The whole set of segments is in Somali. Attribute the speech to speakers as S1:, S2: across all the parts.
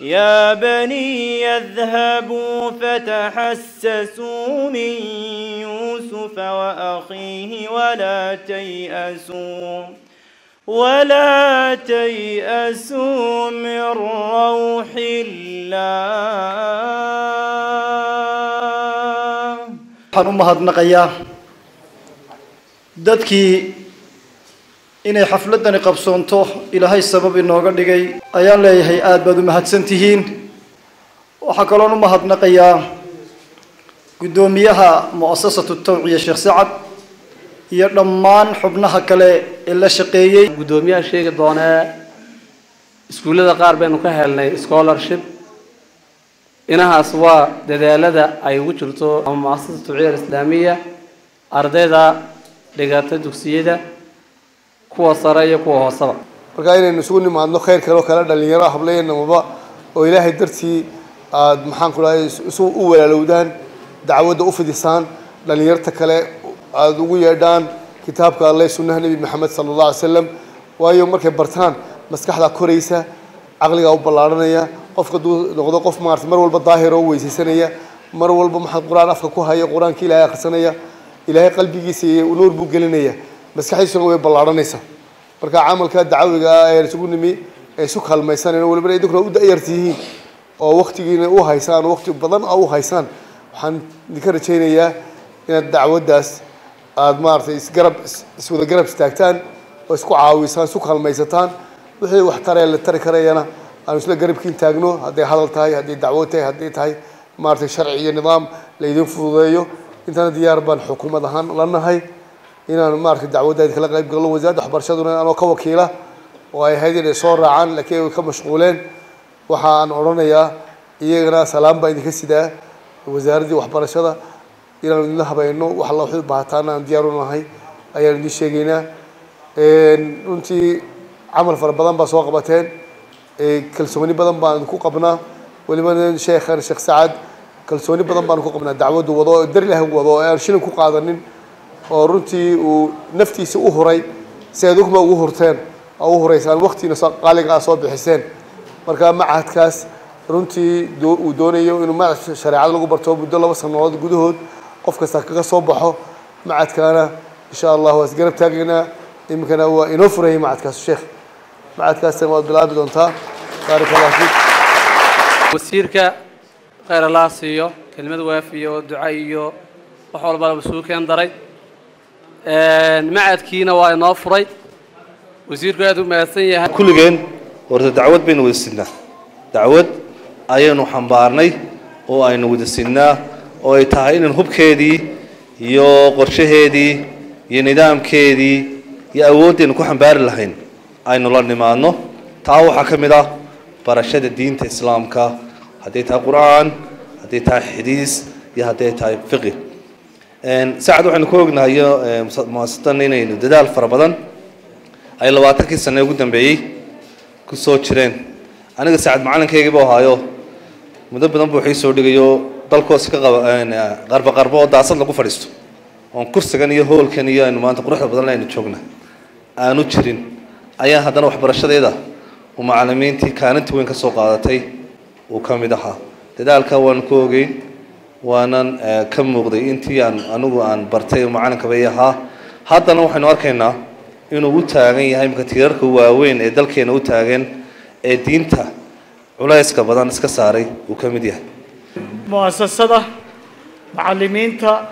S1: يا بني اذهبوا فتحسسوا من يوسف وأخيه ولا تيأسوا من روح الله.
S2: Waxaan u mahadnaqayaa dadkii inay xafladani qabsoonto Ilaahay sabab inooga dhigay. Ayaan leeyahay, aad baad u mahadsan tihiin. Waxaa kaloon u mahadnaqayaa guddoomiyaha Mu'asasatu Tawciya, Sheekh Sacad, iyo dhammaan xubnaha kale ee la shaqeeyey.
S3: Guddoomiyaha sheegi doonee, iskuullada qaar baynu ka helnay scholarship. Inahaas waa dadaalada ay ugu jirto ama Muasasatu Tawciya Alislaamiya ardayda dhigata dugsiyada, kuwa sare iyo kuwa hooseba.
S4: Marka inaynu isugu nimaadno khayr kale oo kale, dhalinyaro hablaynamaba oo Ilaahay dartii aada, maxaan ku dhahay, isu u walaalowdaan, dacwadda u fidisaan, dhalinyarta kale aada ugu yeedhaan kitaabka Alle, sunnaha Nebi Maxamed sala Allah alay slam. Waayo, markay bartaan maskaxdaa koraysa, caqligaa u ballaaranaya. Qofka hadduu noqdo qof maarata mar walba daahir oo weysaysanaya, mar walba maxaad Qur-aan afka ku haya, Qur-aanka Ilaahay akhrisanaya, Ilaahay qalbigiisa nuur buu gelinaya, maskaxdiisuna way ballaaranaysaa. Marka camalka dacwiga ah ee isugu nimi ee isu kaalmaysanayno, walibana idinkuna u da-yar tihiin oo waktigiina u haysaan, waqti badan oo u haysaan, waxaan idinka rajaynayaa inaad dacwaddaas aada maaragtay isgarab, iswada garab istaagtaan oo isku caawisaan, isku kaalmaysataan. Wixii wax taree la tari karayana aanu isla garabkiin taagno, hadday hadal tahay, hadday dacwo tahay, hadday tahay maaragtay sharci iyo nidaam laydin fududeeyo. Intana diyaar baan xukuumad ahaan la nahay inaan maaragtay dacwadda idinkala qayb galno. Wasaaradda waxbarashaduna anoo ka wakiila oo ay ahayd inay soo raacaan, laakiin ay ka mashquuleen, waxa aan odhanayaa iyagana salaam baa idinka sidaa wasaaraddii waxbarashada. Inaan idinla habayno wax alla waxay u baahataana aan diyaar u nahay ayaan idin sheegaynaa. Runtii camal fara badan baa soo qabateen, kalsooni badan baan ku qabnaa. Welibana sheekhan, Sheekh Sacad, kalsooni badan baan ku qabnaa dacwaddu wado oo dar Ilaah wado oo aan shilin ku qaadanin, oo runtii uu naftiisa u huray si aad ugma ugu hurteen oo u huraysaan, waqtiina qaaliga ah soo bixiseen. Marka machadkaas runtii uu doonayo inuu machad shareecada lagu barto muddo 2 sanadood gudahood qof kasta kaga soo baxo, machadkaana insha Allah waa isgarab taagaynaa. Iminkana waa inoo furayay machadkaas. Sheekh, machadkaasna waad bilaabi doontaa. Baaraka Allah fiik.
S3: Wasiirka khayr Allah siiyo, kelimad waafiyo, duca iyo wax walba isugu keen daray. Macadkiina waa inoo furay. Wasiirku aad u mahadsan yahay.
S5: Kulligeen horta dacwad baynu wada sidnaa, dacwad ayaynu xambaarnay oo aynu wada sidnaa, oo ay tahay inaan hubkeedii iyo qorshaheedii iyo nidaamkeedii iyo awooddaynu ku xambaari lahayn aynu la nimaadno. Taa waxaa ka mid ah barashada diinta Islaamka, hadday tahay Qur-aan, hadday tahay xadiis iyo hadday tahay fiqi. Sacad waxaynu ku ognahay muasasadan inaynu dadaal fara badan ay 20kii sane ugu dambeeyey ku soo jireen. Aniga Sacad macalinkaygii buu ahaayo, muddo badan buu waxii soo dhigayo. Dalkoos ka qaba qarba qarbo oo daasad lagu fadhiisto oon kursigan iyo hoolkan iyo aynu maanta quruxda badan aynu joogna aanu jirin, ayaa haddana waxbarashadeeda uu macalimiintii kaalinta weyn ka soo qaadatay uu ka mid ahaa. Dadaalka waanu ku ogeyn, waanan ka muuqday intii aan anigu aan bartay oo macalinkaba ii ahaa. Haddana waxaynu arkaynaa inuu u taagan yahay imika tiirarka waaweyn ee dalkeena u taagan ee diinta culayska badan iska saaray uu ka mid yahay.
S6: Mu'asasada, macallimiinta,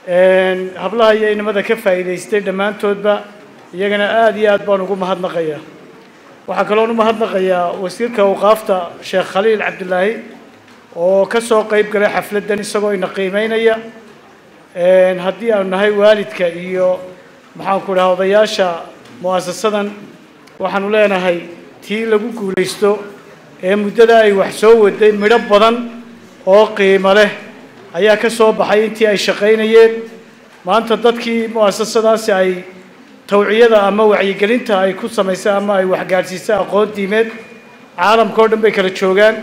S6: hablaha iyo inamada ka faa'iidaystay dhammaantoodba, iyagana aada iyo aad baan ugu mahadnaqayaa. Waxaa kaloon u mahadnaqayaa wasiirka awqaafta, Sheekh Khaliil Cabdilaahi, oo ka soo qayb galay xafladdan isagoo ina qiimeynaya haddii aanu nahay waalidka iyo, maxaan ku dhaha, odayaasha mu'asasadan. Waxaanu leenahay tii lagu guulaysto ee muddada ay wax soo waday midho badan oo qiimo leh ayaa ka soo baxay intii ay shaqaynayeen. Maanta dadkii mu'asasadaasi ay tawciyada ama wacyigelinta ay ku samaysay ama ay waxgaadhsiisay aqoon diimeed caalamka oo dhan bay kala joogaan.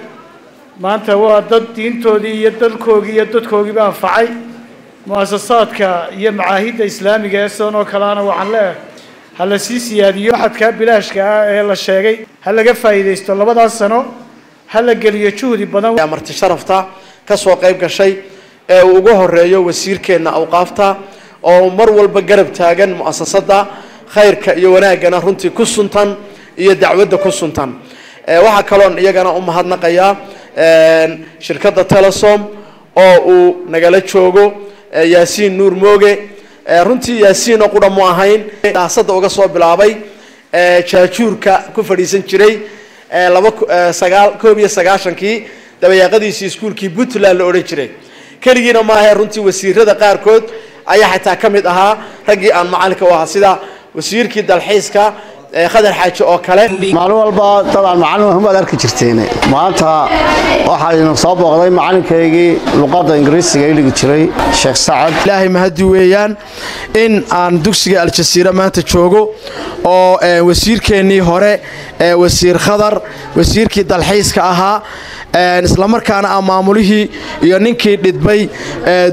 S6: Maanta waa dad diintoodii iyo dalkoogii iyo dadkoogiiba anfacay. Mu'asasaadka iyo macaahidda islaamiga ee sidan oo kaleana waxaan leeyahay ha la sii siyaadiyo. Xadkaa bilaashka ah ee la sheegay ha laga faa'iidaysto labadaas sano. Ha la geliyo juhdi badan.
S7: Marti sharafta ka soo qayb gashay ee uu ugu horeeyo wasiirkeena awqaafta oo mar walba garab taagan mu'asasada khayrka iyo wanaagana runtii ku suntan iyo dacwadda ku suntan. Waxaa kaloon iyagana u mahadnaqayaa shirkadda Telesom oo uu nagala joogo Yaasiin Nuur Mooge. Runtii Yaasiin oo qudha mu ahayn, daasada uga soo bilaabay jaajuurka ku fadhiisan jiray 1991-kii dabayaaqadiisii iskuulkii Puntland la odhan jiray. Keligiina maaha, runtii wasiirada qaarkood ayaa xataa ka mid ahaa raggii aan macalinka u ahaa, sida wasiirkii dalxiiska Khadar Xaaji oo kale.
S8: Maalin walba dabcan macallin waxbaad arki jirteen. Maanta waxaa soo booqday macalinkaygii luqadda Ingiriisiga dhigi jiray, Sheekh Sacad.
S7: Ilaahay mahadi weeyaan in aan dugsiga Aljasiira maanta joogo oo wasiirkeennii hore, wasiir Khadar, wasiirkii dalxiiska ahaa, islamarkaana ah maamulihii iyo ninkii dhidbay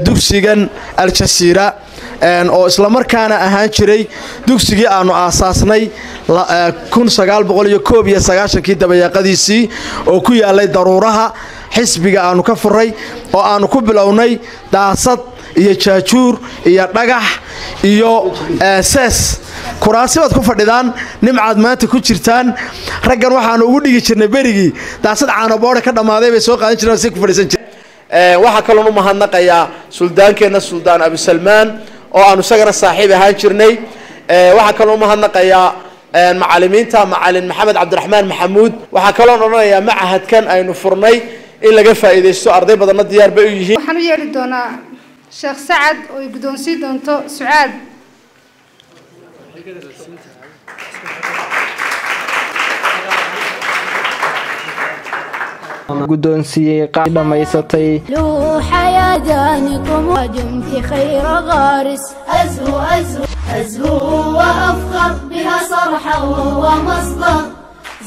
S7: dugsigan Aljasiira, oo islamarkaana ahaan jiray dugsigii aanu aasaasnay 1991-kii dabayaaqadiisii, oo ku yaalay daruuraha xisbiga aanu ka furay, oo aanu ku bilownay daasad iyo jaajuur iyo dhagax iyo sees. Kuraasi baad ku fadhidaan, nimcaad maanta ku jirtaan. Raggan waxaanu ugu dhigi jirnay berigii daasad caanoboore ka dhammaaday bay soo qaadan jireen, say ku fadhiisan jireen. Waxaa kaloon u mahadnaqayaa suldaankeenna, Suldaan Abusalmaan, oo aanu isagana saaxiib ahaan jirnay. Waxaa kaloo umahadnaqayaa macalimiinta, macalin Maxamed Cabdiraxmaan Maxamuud. Waxaa kaloon odhanayaa macahadkan aynu furnay in laga faa'iidaysto, arday badanna diyaar bay u yihiin.
S9: Waxaan u yeedhi doonaa Sheekh Sacad oo ay guddoonsiin doonto Sucaad.
S10: Guddoonsiiyey qaar dhammaysatay.
S11: حيادانكم ودمت خير غارس، أزهو أزهو أزهو وأفخر بها صرحا ومصدر،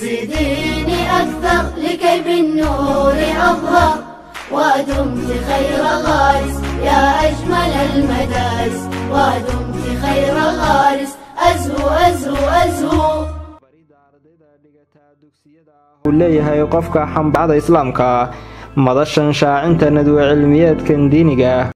S11: زيديني أكثر لكي بالنور أظهر، ودمت خير غارس يا أجمل المدارس، ودمت خير غارس، أزهو أزهو أزهو.
S10: Uu leeyahay qofka xambacda islaamka madashan shaacinta nadwe cilmiyeedkan diiniga.